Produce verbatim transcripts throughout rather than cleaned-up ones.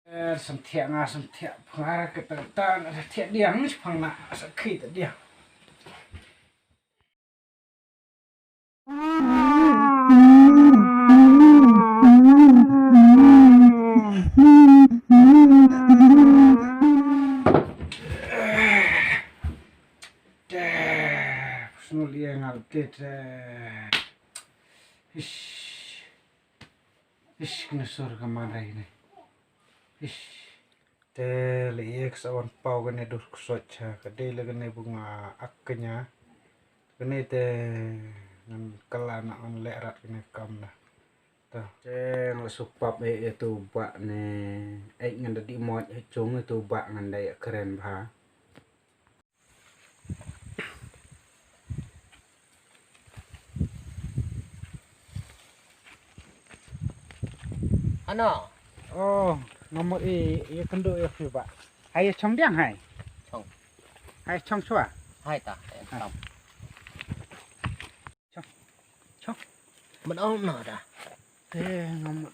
Eh, sam thiah nga, sam thiah phngar ka ta ta na thiah diang, phang na sa khi ta diang. Te, snul ïa ngal te, te. Ish. Ish, kine sur ka man rai ne. Ish. Te le ïa ka sa wan paw kane dur ksot cha, ka dei le kane bu nga ak kanya. Kane te ngan kala na ngan leh rat kane kam na. Ta. Te ngan la su pap e, e tu ba ne. E ngan da di mot e chung e tu ba ngan da ïa kren bha. Ano? Oh, nga mut i, i kynduh ïa phi ba. Hai chong diang hai. Chong. Hai chong chwa. Hai ta, hai tam. Chong. Chong. Mut ong no da. Te nga mut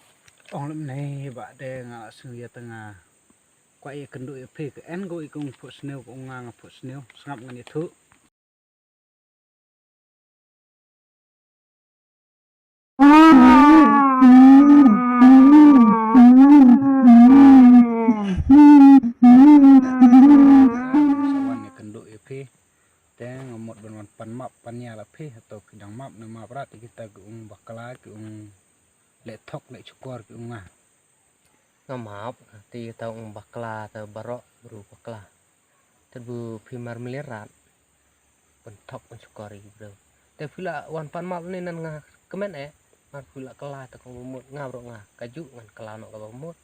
ong lem nei ba te nga la sngewthuh ïa tang nga. Kwah ïa kynduh ïa phi ka en ko i kong put sniew ko nga nga put sniew sngap ngan ïathuh. Sa wan ïa kynduh ïa phi. Te nga mut ban wan pan map pan ïa la phi hato phi dang map ne map rat ïa kita ki ung bakla ki ung leh thok leh chukor ki ung nga. Nga map te ta ung bakla ta baroh bru bakla. Te bu phi mar melier rat. Ban thok ban chukor ïa ki bru. Te phi la wan pan map ne nan nga kmen eh. Mar phi la kla ta kong ba mut nga bro nga. Ka ju ngan kla noh ka ba mut.